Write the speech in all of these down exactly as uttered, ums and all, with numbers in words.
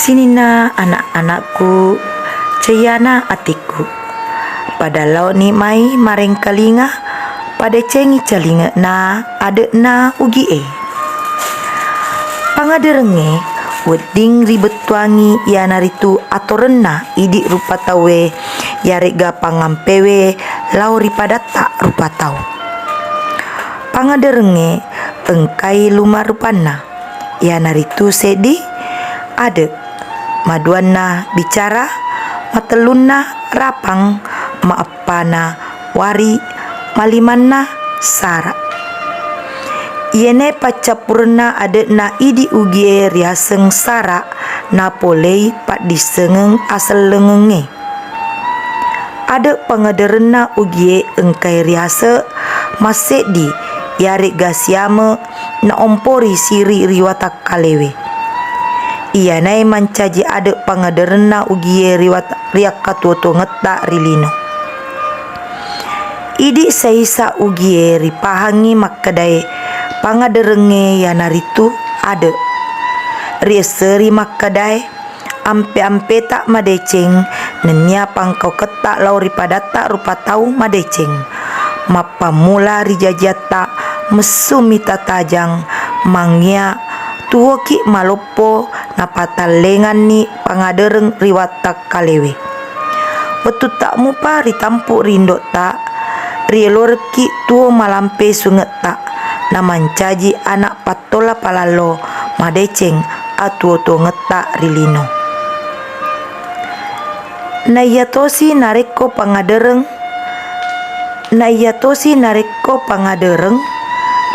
Sininna anak-anakku, ceyana atikku. Pada laoni mai marengkalinga, padecengi calinge'na ade'na ugie. Pangaderengnge wedding ribettuangi iyanaritu atorenna idi rupa tauwe, yaregga pangampewe lao ri padatta rupa tau. Pangaderengnge engkai luma rupanna, iyanaritu seddi, ade, maduanna bicara, matellunna rapang, maeppana wari, malimanna sara. Iyene paccappurenna ade'na idi ugie riaseng sara, napolei paddissengeng asellengengnge. Ade pangaderenna ugie engkai riase masseddi, yaregga siame naompori siri ri watakkalewe. Iyanae mancaji ade pangaderenna ugie ri wat-, ri akkatuo-tuongetta ri lino. Idi saisa ugie ripahangngi makkedae pangaderengnge iyanaritu ade. Riesseri makkedae ampe-ampeta madeceng nennia pangkauketta lao ri padatta rupa tau madeceng. Mappammula ri jajiatta messu mita tajang, mangngia tuoki maloppo napatallenganni pangadereng ri wattakkalewe. Wettutta mupa ritampu ri indotta, rielorekki tuo malampe sungetta, namancaji anak pattola palallo madeceng atuo-tuongetta ri lino. Naiyatosi narekko pangadereng, naiyatosi narekko pangadereng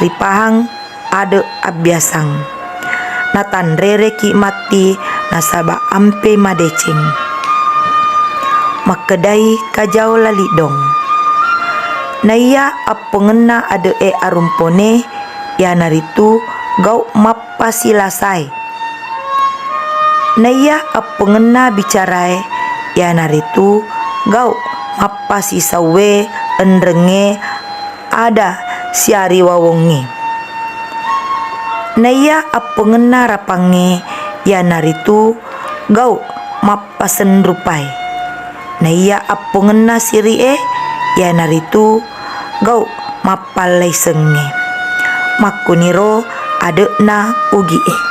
ripahang ade abbiasang. Natanrereki matti nasaba ampe madeceng. Makkedai Kajao Laliddong, naiya appongenna ade'e arumpone iyanaritu gau mappasilasae. Naiya appongenna bicarae iyanaritu gau mappasisauwe enrengnge ada siariwawongnge. Naiya appongenna rapangnge iyanaritu gau mappasenrupae. Naiya appongenna siri'e iyanaritu gau mappallaisengnge. Makkuniro ade'na ugi'e.